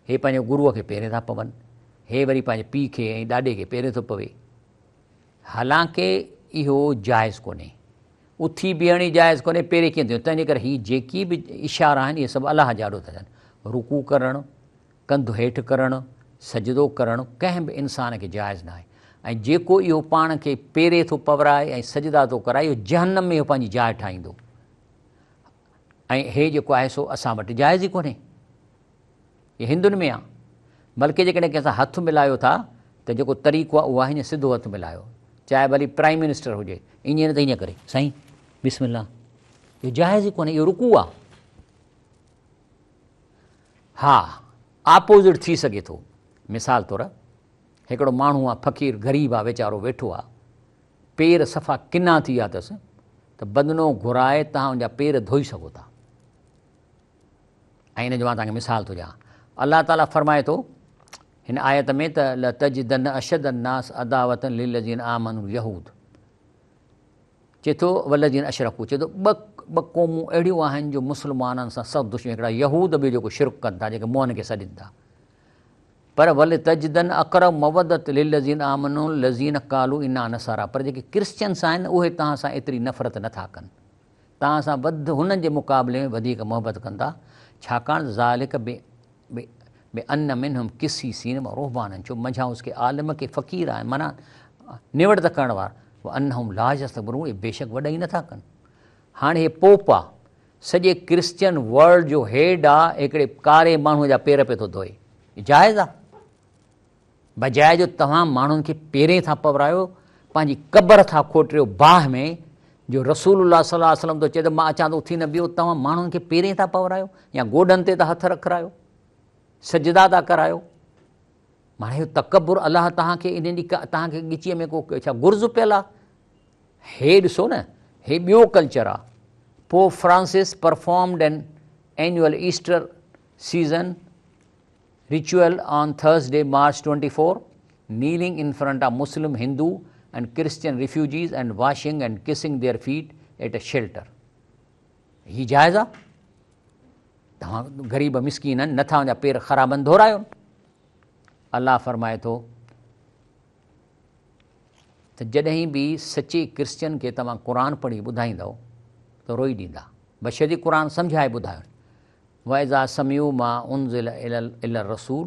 هي پنهنجي گروء کي پيري ٿا پون، هي وري پنهنجي پيء کي ۽ ڏاڏي کي پيري ٿو پوي. حالانڪه اهو جائز ڪونهي. اٿي بيهڻ ئي جائز ڪونهي، پيري ڪيئن ٿيون؟ تنهنجي ڪري هي جيڪي به اشارا آهن، اهي سڀ الله جي آڏو ٿا ٿين. رڪوع ڪرڻ، ڪنڌ هيٺ ڪرڻ، سجدو ڪرڻ ڪنهن به انسان کي جائز ناهي ۽ جيڪو اهو پاڻ کي پيري ٿو پورائي ۽ سجدا ٿو ڪرائي اهو جهنم ۾ اهو پنهنجي جاء ٺاهيندو ۽ هي جيڪو آهي سو اسان وٽ جائز ئي ڪونهي. هي هندن ۾ آ. بلڪه جيڪڏهن ڪنهن سان هٿ ملايو ٿا ته جيڪو طريقو آ اهو آهي هيئن سڌو هٿ ملايو چاهي ڀلي پرائيم منسٽر هجي ائين نه ته هيئن ڪري سائين بسم الله اهو جائز ئي ڪونهي اهو رڪوع آ. ها آپوزٽ ٿي سگهي ٿو مثال طور هڪڙو ماڻهو آ فقير غريب آ ويچارو ويٺو آ پير صفا ڪنا ٿي ويا اٿس ته بدنو گهرائي تهان ان جا پير ڌوئي سگهو ٿا ۽ ان جو مان توهان کي مثال ٿو ڏيان. الله تعاليٰ فرمائي ٿو هن آيت ۾ ته لتجدن اشد الناس عداوة للذين آمنوا اليهود چئي ٿو والذين اشرڪوا چئي ٿو ٻه ٻه قومون اهڙيون آهن جو مسلمانن سان سخت دشمني هڪڙا يهود ٻيو جيڪو شرڪ ڪن ٿا جيڪي موهن کي سڏين ٿا پر ولتجدن اقرب مودة للذين آمنوا الذين قالوا انا نصارا پر جيڪي ڪرسچنس آهن اهي توهان سان ايتري نفرت نٿا ڪن توهان سان وڌ هنن جي مقابلي ۾ وڌيڪ محبت ڪن ٿا، ڇاڪاڻ ته ذلڪ بان منهم قسيسين و رهبانا ڇو منجهائنس ڪي عالم ڪي فقير آهن معنيٰ نوڙت ڪرڻ وارا وانهم لا يستڪبرون اهي بيشڪ وڏائي نٿا ڪن. هاڻي هي پوپ آ سڄي ڪرسچن ورلڊ جو هيڊ آ هڪڙي ڪاري ماڻهو جا پير پيو ٿو ڌوئي جائز آ؟ بجاء جو توهان ماڻهن کي پيرين ٿا پورايو، پنهنجي قبر ٿا کوٽريو باهه ۾، جو رسول الله صلي الله عليه وسلم ٿو چئي ته مان اچان ته اٿي نه بيهو، توهان ماڻهن کي پيرين ٿا پورايو يا گوڏن تي ٿا هٿ رکرايو، سجدا ٿا ڪرايو. معنيٰ اهو تڪبر الله توهان کي انهن جي توهان کي ڳچيء ۾ ڪو ڇا گرز پيل آهي؟ هي ڏسو نه هي ٻيو ڪلچر آهي. Pope Francis performed an annual Easter season Ritual on Thursday, March 24, kneeling in front of Muslim, Hindu and Christian refugees and washing and kissing their feet at a shelter. هي جائز آ؟ توهان غريب مسڪين آهن نٿا ان جا پير خراب آهن ڌورايو. الله فرمائي ٿو ته جڏهن به سچي ڪرسچن کي توهان قرآن پڙهي ٻڌائيندؤ ته روئي ڏيندا. بشرطيڪ قرآن سمجهائي ٻڌايو. واذا سمعوا ما انزل الي الرسول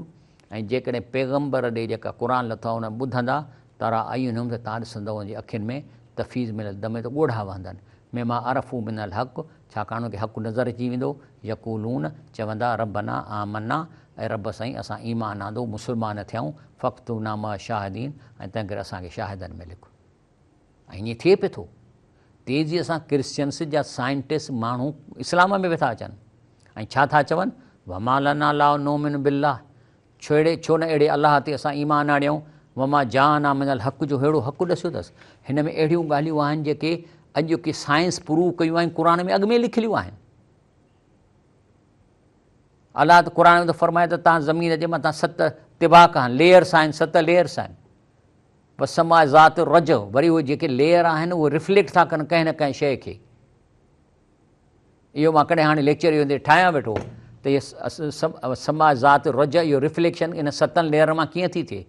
۽ جيڪڏهن پيغمبر ڏي جيڪا قرآن لٿو آهي ان ٻڌندا ترا اعينهم ته تان ڏسندؤ ان جي اکين ۾ تفيض من الدمع ته ڳوڙها وهندن مما عرفوا من الحق ڇاڪاڻ ان کي حق نظر اچي ويندو يقولون چوندا ربنا آمنا اي رب سائين اسان ايمان آندو مسلمان ٿيائون فاڪتبنا مع الشاهدين ۽ تنهنڪري اسان کي شاهدن ۾ لک. ۽ ائين ٿئي پيو ٿو. تيزيء سان ڪرسچنس جا سائنٽسٽ ماڻهو اسلام ۾ به ٿا اچن ۽ ڇا ٿا چون وما لنا لا نؤمن بالله ڇو اهڙي ڇو نه اهڙي الله تي اسان ايمان آڻيون وما جاءنا من الحق جو ههڙو حق ڏسيو اٿس هن ۾ اهڙيون ڳالهيون آهن جيڪي اڄوڪي سائنس پروو ڪيون آهن قرآن ۾ اڳ ۾ لکيليون آهن الله ته قرآن ۾ ته فرمائي ته تان زمين جي مٿان ست طباق آهن ليئرس آهن ست ليئرس آهن والسماء ذات الرجع وري اهي جيڪي ليئر آهن اهي رفليڪٽ ٿا ڪن ڪنهن نه ڪنهن شيء کي. اهو مان ڪڏهن هاڻي ليڪچر اهو ٺاهيان ويٺو ته هي سماء ذات الرجع اهو رفليڪشن ان ستن ليئر مان ڪيئن ٿي ٿئي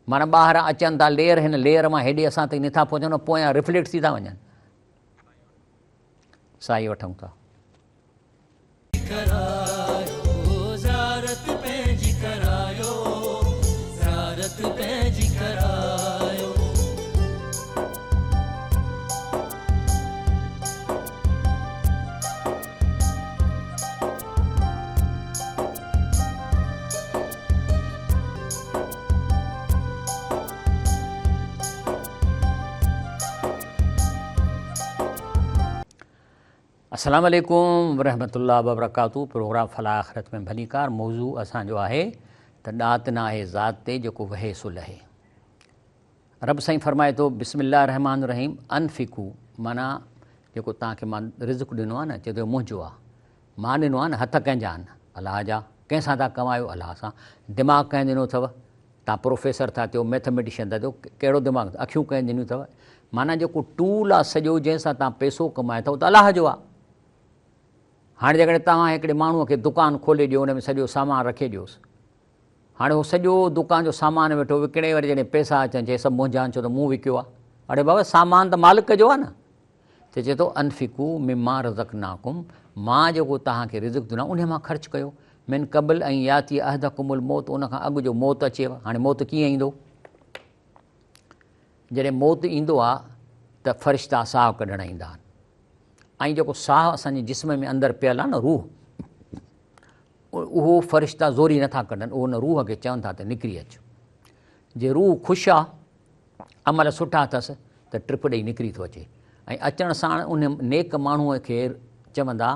معنيٰ ٻاهران اچن ٿا ليئر هن ليئر مان هيڏي اسان تائين نٿا پهچن پويان رفليڪٽ ٿي ٿا وڃن. سائي وٺون ٿا. ڪرايو زيارت پنهنجي ڪرايو زيارت پنهنجي ڪرايو. السلام عليڪم ورحمة الله وبرڪاته پروگرام فلاح آخرت ۾ ڀليڪار موضوع اسان جو آهي ته ڏات نه آهي ذات تي جيڪو وهي سو لهي. رب سائين فرمائي ٿو بسم الله الرحمٰن الرحيم انفقو معنيٰ جيڪو توهان کي مان رزق ڏنو آهي نه چئي ٿو منهنجو آهي مان ڏنو آهي نه هٿ ڪنهن جا آهن الله جا ڪنهن سان ٿا ڪمايو الله سان دماغ ڪنهن ڏنو اٿو توهان پروفيسر ٿا ٿيو ميٿميٽيشن ٿا ٿيو ڪهڙو دماغ اکيون ڪنهن ڏنيون اٿو معنيٰ جيڪو ٽول آهي سڄو جنهن سان توهان پئسو ڪمايو ٿا اهو ته الله جو آهي هاڻي جيڪڏهن توهان هڪڙي ماڻهوء کي دڪان کولي ڏيو ان ۾ سڄو سامان رکي ڏيوس هاڻي هو سڄو دڪان جو سامان ويٺو وڪڻي وري جڏهن پئسا اچن چئي سڀ منهنجا آهن ڇو ته مون وڪيو آهي. اڙي بابا سامان ته مالڪ جو آهي نه. ته چئي ٿو انفقو مما رزقناڪم مان جيڪو توهان کي رزق ڏنو آهي انهي مان خرچ ڪيو من قبل ان ياتي احدڪم الموت ان کان اڳ جو موت اچيو. هاڻي موت ڪيئن ايندو؟ جڏهن موت ايندو آهي ته فرشتا ساهه ڪڍڻ ايندا آهن ۽ جيڪو ساهه اسان جي جسم ۾ اندر پيل آهي نه روح اهو فرشتا زوري نٿا ڪڍن، اهو ان روح کي چون ٿا ته نڪري اچ. جي روح خوش آ، عمل سٺا اٿس ته ٽپ ڏئي نڪري ٿو اچي ۽ اچڻ ساڻ ان نيڪ ماڻهوء کي چوندا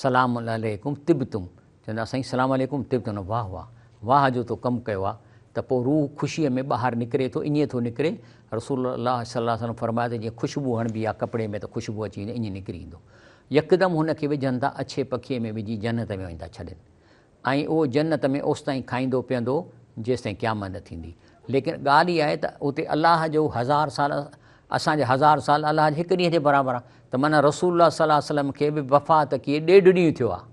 سلام عليڪم طبتم، چوندا سائين سلام عليڪم طبتم، واهه واهه، واهه جو تو ڪم ڪيو آ، ته پوء روح خوشيء ۾ ٻاهر نڪري ٿو، ائين ٿو نڪري، رسول الله صلي الله عليه وسلم فرمايو ته جيئن خوشبو هڻبي آ ڪپڙي ۾ ته خوشبو اچي ويندي ائين نڪري ايندو. يڪدم هن کي وجهن ٿا اڇي پکيء ۾ وجهي جنت ۾ وڃي ٿا ڇڏين ۽ اهو جنت ۾ اوستائين کائيندو پيئندو جيستائين قيامت نه ٿيندي. ليڪن ڳالهه اها آهي ته اتي الله جو هزار سال اسان جا هزار سال الله جي هڪ ڏينهن جي برابر آهي ته معنيٰ رسول الله صلي الله عليه وسلم کي به وفات ڪيئي ڏيڍ ڏينهن ٿيو آهي.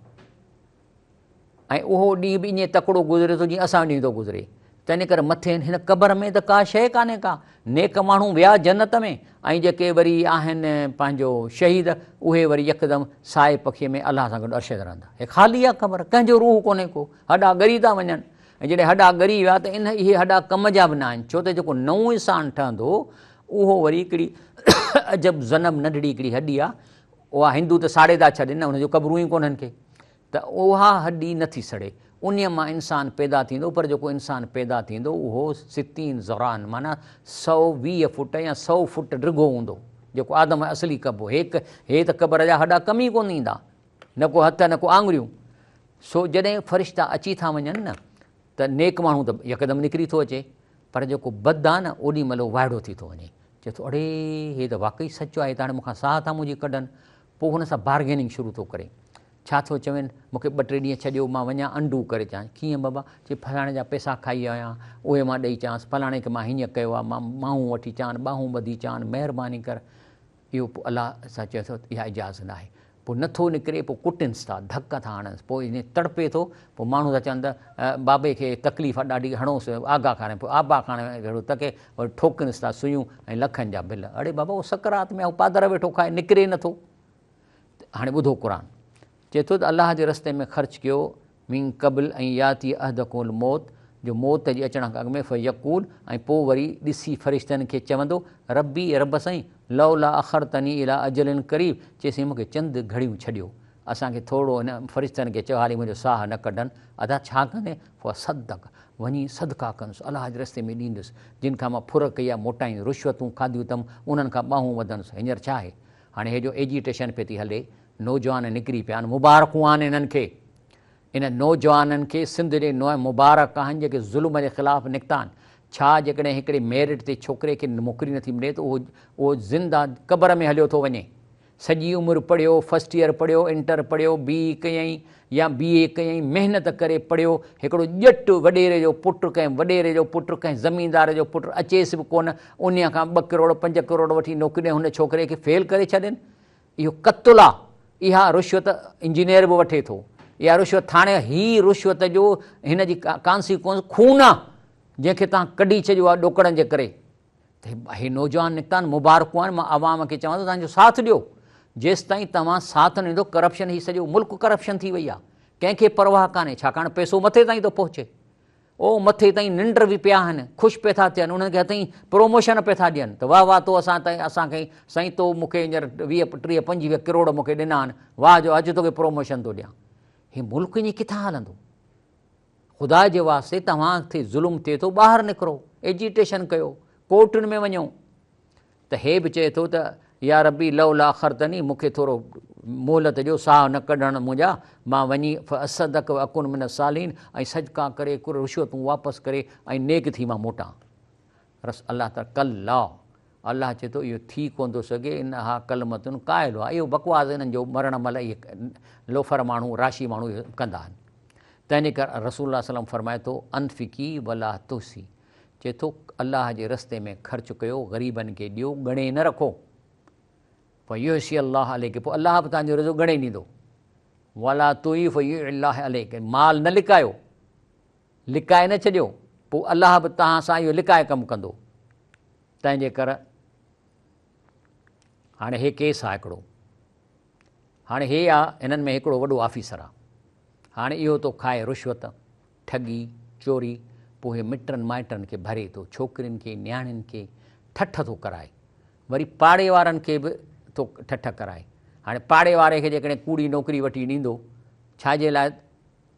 ۽ اهو ڏينهن به ائين تڪڙو گذري ٿو جيئن اسان جو ڏينهن ٿو گذري. تنهن ڪري مٿي هن قبر ۾ ته ڪا شيء ڪانهي ڪا. نيڪ ماڻهو ويا جنت ۾ ۽ جيڪي وري آهن پنهنجو شهيد اهي وري يڪدم سائي پکيء ۾ الله سان گڏ عرش تي رهندا. هي خالي آهي قبر، ڪنهن جو روح ڪونهي ڪو. هڏا ڳري ٿا وڃن ۽ جڏهن هڏا ڳري ويا ته ان اهي هڏا ڪم جا به نه آهن ڇو ته جيڪو نئون انسان ٺهندو اهو وري هڪڙي عجب ذنب ننڍڙي هڪڙي هڏي آهي اها هندو ته ساڙي ٿا ڇڏين نه ان جون قبرون ئي ڪونهن ڪي. ته اها هڏي نه ٿي سڙي. انهيء مان انسان پيدا ٿيندو، پر جيڪو انسان پيدا ٿيندو اهو ستين ذراعن معنيٰ 120 فوٽ يا سؤ فوٽ ڊگهو هوندو، جيڪو آدم جو اصلي قب هو. هي ته قبر جا هڏا ڪم ئي ڪونه ايندا، نه ڪو هٿ نه ڪو آڱريون. سو جڏهن فرشتا اچي ٿا وڃن نه ته نيڪ ماڻهو ته يڪدم نڪري ٿو اچي، پر جيڪو بد آ نه اوڏي مهل اهو وائڙو ٿي ٿو وڃي، چئي ٿو اڙي هي ته واقعي سچ آهي، هي ته هاڻي مون کان ساهه ٿا منهنجي ڪڍن. پوء هن سان بارگيننگ شروع ٿو ڪري. ڇا ٿو چوين، مون کي ٻه ٽي ڏينهن ڇڏيو، مان وڃان انڊو ڪري اچان. ڪيئن بابا؟ چي فلاڻي جا پئسا کائي آيو آهيان، اهي مان ڏئي چانس، فلاڻي کي مان هيئن ڪيو آهي، مان ٻانهون وٺي چان، ٻانهون ٻڌي چان، مهرباني ڪر. اهو پوء الله سان چئي ٿو ته اها اجازت ناهي. پوء نه ٿو نڪري، پوء ڪٽنس ٿا، ڌڪ ٿا هڻنس، پوء ائين تڙپي ٿو، پوء ماڻهو ٿا چون ته بابي کي تڪليف آهي ڏاڍي، هڻوس آگا خاني ۾، پوء آبا خاني ۾ اهڙو تڪي وري ٺوڪنس ٿا سيون ۽ لکن جا بل. اڙي بابا اهو سڪرات ۾ آهي، هو پادر ويٺو کائي، نڪري نه ٿو. هاڻي ٻڌو قرآن چئي ٿو ته الله جي رستي ۾ خرچ ڪيو من قبل ان ياتي احدڪم الموت جو موت جي اچڻ کان اڳ ۾ فيقول ۽ پوء وري ڏسي فرشتن کي چوندو ربي رب سائين لولا اخرتني الي اجل قريب چي سائين مون کي چند گهڙيون ڇڏيو اسان کي ٿورڙو هن فرشتن کي چيو هالي منهنجو ساهه نه ڪڍن ادا ڇا ڪندين فاصدق وڃي صدقا ڪندس الله جي رستي ۾ ڏيندس جن کان مان ڦر ڪئي آهي موٽائيندس رشوتون کاڌيون اٿم انهن کان ٻانهون وڌندس هينئر ڇا آهي هاڻي هي جو ايجيٽيشن پئي ٿي هلي، نوجوان نڪري پيا آهن، مبارڪون آهن انهن کي، انهن نوجوانن کي سنڌ جي نوع مبارڪ آهن جيڪي ظلم جي خلاف نڪتا آهن، ڇا جيڪڏهن هڪڙي ميرٽ تي ڇوڪري کي نوڪري نٿي ملي ته اهو اهو زنده قبر ۾ هليو ٿو وڃي، سڄي عمر پڙهيو، فرسٽ ايئر پڙهيو، انٽر پڙهيو، بي اي ڪيائين يا بي اي ڪيائين، محنت ڪري پڙهيو، هڪڙو ڄٽ وڏيري جو پٽ، ڪنهن وڏيري جو پٽ، ڪنهن زميندار جو پٽ اچيس به ڪونه، انهيء کان ٻه ڪروڙ پنج ڪروڙ وٺي نوڪري ڏئي هن ڇوڪري کي فيل ڪري ڇڏين. اهو قتل آ. اها رشوت انجنيئر به وٺي ٿو. اها رشوت ٿاڻي هي رشوت جو هن جي ڪانسيڪوئنس خون آ، جنهن کي توهان ڪڍي ڇڏيو آ ڏوڪڙن جي ڪري. ته هي نوجوان نڪتا آهن مبارڪون آهن مان عوام کي چوان ٿو توهان جو ساٿ ڏيو جيستائين توهان ساٿ نه ڏيندو ڪرپشن هي سڄو ملڪ ڪرپشن ٿي وئي آهي ڪنهن کي پرواهه ڪانهي ڇاڪاڻ پئسو مٿي تائين ٿو پهچي او مٿي تائين ننڊ به پيا آهن خوش پي ٿا ٿين انهن کي هٿئين پروموشن پي ٿا ڏين ته واهه واهه تو اسان تائين اسان کي سائين تو مون کي هينئر 20 30 25 ڪروڙ مون کي ڏنا آهن واهه جو اڄ توکي پروموشن ٿو ڏيان هي ملڪ ائين ڪٿان هلندو خدا جي واسطي توهان تي ظلم ٿئي ٿو ٻاهر نڪرو ايجيٽيشن ڪيو ڪورٽن ۾ وڃو ته هي به چئي ٿو ته يا ربي لولا اخرتني مون کي ٿورو مهلت ڏيو، ساهه نه ڪڍڻ منهنجا، مان وڃي فاصدق واڪن من الصالحين ۽ صدقا ڪري، رشوتون واپس ڪري ۽ نيڪ ٿي مان موٽان. رس الله تعاليٰ ڪلا، الله چئي ٿو اهو ٿي ڪونه ٿو سگهي، انها ڪلمة قائلها، اهو بڪواس انهن جو مرڻ مهل اهي لوفر ماڻهو، راشي ماڻهو اهو ڪندا آهن. تنهن ڪري رسول الله صلي الله عليه وسلم فرمائي ٿو انفقي ولا تحصي، چئي ٿو الله جي رستي ۾ خرچ ڪيو، غريبن کي ڏيو، ڳڻي نه رکو. فيحصي الله عليڪ، پوء الله به توهان جو رزق ڳڻي ڏيندو. ولا تعي فيعي الله عليڪ، مال نه لڪايو، لڪائي نه ڇڏيو، پوء الله به توهان سان اهو لڪائي ڪم ڪندو. تنهن جي ڪر هاڻي هي ڪيس آ هڪڙو، هاڻي هي آ هنن ۾ هڪڙو وڏو آفيسر آ، هاڻي اهو ٿو کائي رشوت، ٺڳي، چوري، پوء هي مٽن مائٽن کي ڀري ٿو، ڇوڪرين کي، نياڻين کي ٺٺ ٿو ڪرائي، وري پاڙي وارن کي به ٿو ٺٺ ڪرائي. هاڻي پاڙي واري کي جيڪڏهن ڪوڙي نوڪري وٺي ڏيندو، ڇا جي لاء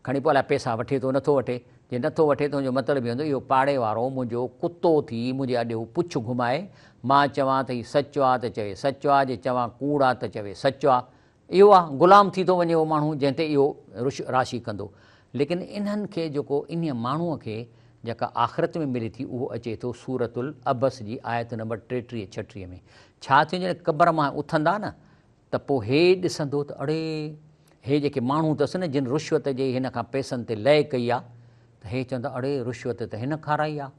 کڻي پوء الائي پئسا وٺي ٿو نٿو وٺي، جي نٿو وٺي ته ان جو مطلب اهو هوندو اهو پاڙي وارو منهنجو ڪتو ٿي منهنجي اڏي هو پڇ گهمائي، مان چوان ته هي سچ آ ته چوي سچ آ، جي چوان ڪوڙ آ ته چوي سچ آ. اهو آ غلام ٿي ٿو وڃي اهو ماڻهو جنهن تي اهو رش راشي ڪندو. ليڪن انهن کي جيڪو انهيء ماڻهوء کي جيڪا آخرت ۾ ملي ٿي اهو اچي ٿو سورة العبس جي آيت نمبر 33 36 ۾. ڇا ٿيو جڏهن قبر مان اٿندا نه ته پوء هي ڏسندو ته اڙي هي جيڪي ماڻهو اٿس نه جن رشوت جي هن کان پئسن تي لئه ڪئي آ ته هي چوندا اڙي رشوت ته هن کارائي آ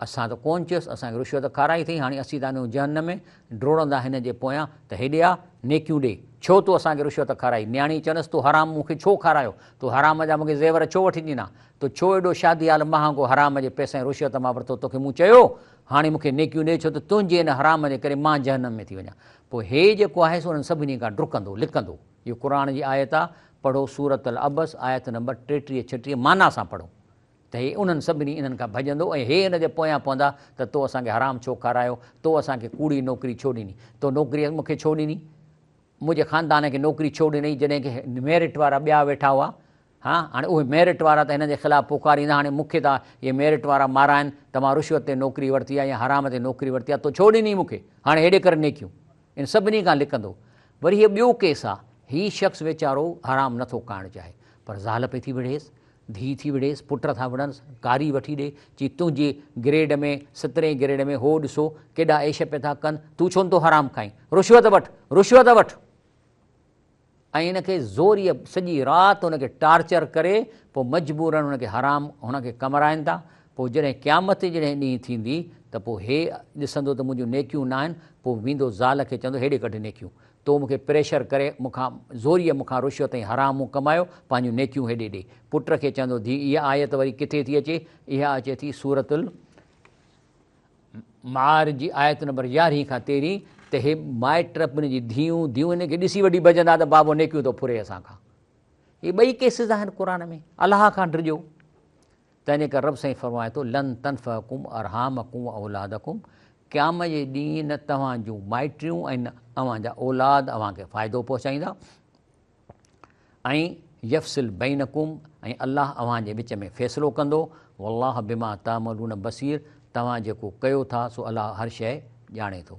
اسان ته ڪونه چيس اسان کي رشوت کارائي اٿئي هاڻي اسين ٿا وڃون جهنم ۾ ڊوڙندا هن جي پويان ته هيڏي آ نيڪيون ڏي ڇو تو اسان کي رشوت کارائي نياڻي چونس تو حرام مون کي ڇو کارايو تو حرام جا مون کي زيور ڇو وٺي ڏنا تو ڇو ايڏو شادي هال مهانگو حرام جي پئسن ۽ رشوت مان ورتو توکي مون چيو هاڻي مون کي نيڪيون ڏي ڇو ته تنهنجي ان حرام جي ڪري مان جهنم ۾ ٿي وڃان پوء هي جيڪو آهي سو انهن سڀني کان ڊڪندو لڪندو. اهو قرآن جي آيت آ، پڙهو سورة العبس آيت نمبر 33 36 معنيٰ سان پڙهو ته هي انهن سڀني انهن کان ڀڄندو ۽ هي ان جي پويان پوندا ته تو اسان کي حرام ڇو کارايو، تو اسان کي ڪوڙي نوڪري ڇو ڏني، تو نوڪري مون کي ڇو ڏني، منهنجي خاندان کي نوڪري ڇو ڏنئي جڏهن ڪه ميرٽ وارا ٻيا ويٺا هئا، ها هاڻي اهي ميرٽ وارا ته هنن جي خلاف پڪاريندا هاڻي مون کي ٿا اهي ميرٽ وارا مارائن ته مان رشوت تي نوڪري ورتي آهي يا حرام تي نوڪري ورتي آهي تو ڇو ڏني مون کي هاڻي هيڏي ڪر نيڪيون ان سڀني کان لڪندو وري هي ٻيو ڪيس آ هي شخص ويچارو حرام نٿو کائڻ چاهي پر زال پئي ٿي وڙهيس ڌيء ٿي وڙهيس پٽ ٿا وڙهنس ڪاري وٺي ڏي چي تنهنجي گريڊ ۾ سترهين گريڊ ۾ هو ڏسو ڪيڏا عيش پئي ٿا ڪن تون ڇو نٿو حرام کائين رشوت وٺ رشوت وٺ ۽ ان کي زوريء سڄي رات ان کي ٽارچر ڪري پوء مجبوراً ان کي حرام هن کي ڪمرائن ٿا پوء جڏهن قيامت جي جڏهن ڏينهن ٿيندي ته پوء هي ڏسندو ته منهنجون نيڪيون ناهن پوء ويندو زال کي چوندو هيڏي ڪڍ نيڪيون تو مون کي پريشر ڪري مون کان زوريء مون کان رشوت ۽ حرام مون ڪمايو پنهنجون نيڪيون هيڏي ڏي پٽ کي چوندو ڌيء اها آيت وري ڪٿي ٿي اچي اها اچي ٿي سورة معارج جي آيت نمبر يارهين کان تيرهين ته هي مائٽ پڻ جي ڌيئون ڌيئون هن کي ڏسي وٺي ڀڄندا ته بابو نيڪيون ٿو ڦري اسان کان. هي ٻئي ڪيسز آهن قرآن ۾ الله کان ڊڄو. تنهن جي ڪري رب سائين فرمائي ٿو لن تنفعڪم ارحامڪم واولادڪم قيامت جي ڏينهن نه توهان جون مائٽيون ۽ نه اوهان جا اولاد اوهان کي فائدو پهچائيندا. ۽ يفصل بينڪم ۽ الله اوهان جي وچ ۾ فيصلو ڪندو، والله بما تعملون بصير توهان جيڪو ڪيو ٿا سو الله هر شيء ڄاڻي ٿو.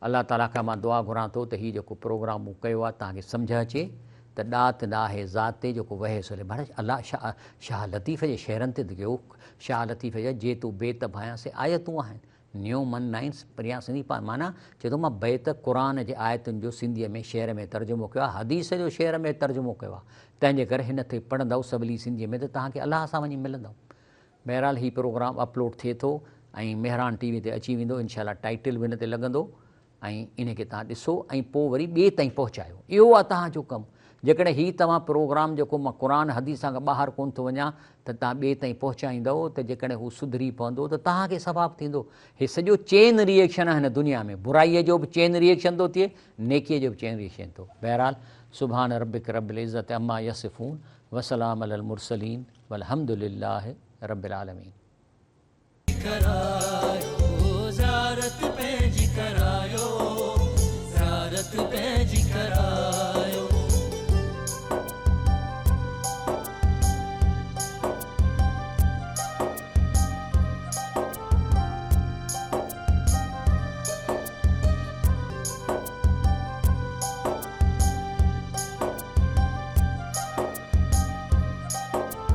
الله تعاليٰ کان مان دعا گهران ٿو ته هي جيڪو پروگرام مون ڪيو آهي توهان کي سمجهه اچي ته ڏات نه آهي ذات تي جيڪو وهي سو لهي. بهرحال الله شاهه لطيف جي شعرن تي ته ڪيو شاهه لطيف جا جي تو بيت ڀايان سي آيتون آهن نيو من نائنس پريان سنڌي پا معنيٰ چئي ٿو مان بيت قرآن جي آيتن جو سنڌيء ۾ شعر ۾ ترجمو ڪيو آهي، حديث جو شعر ۾ ترجمو ڪيو آهي، تنهن جي ڪري هن تي پڙهندؤ سولي سنڌيء ۾ ته توهان کي الله سان وڃي ملندؤ. بهرحال هي پروگرام اپلوڊ ٿئي ٿو ۽ مهراڻ ٽي وي تي اچي ويندو انشاء الله ٽائيٽل به هن تي لڳندو ۽ انهي کي توهان ڏسو ۽ پوء وري ٻئي تائين پهچايو اهو آهي توهان جو ڪم جيڪڏهن هي توهان پروگرام جيڪو مان قرآن حديث کان ٻاهر ڪونه ٿو وڃان ته توهان ٻئي تائين پهچائيندؤ ته جيڪڏهن هو سڌري پوندو ته توهان کي ثواب ٿيندو هي سڄو چين ري ايڪشن آهي هن دنيا ۾ برائي جو به چين ري ايڪشن ٿو ٿئي نيڪي جو به چين ري ايڪشن ٿو بهرحال سبحان ربک رب العزت عما يصفون وسلام علی المرسلين والحمد لله رب العالمين. ڪرايو زيارت پنهنجي ڪرايو.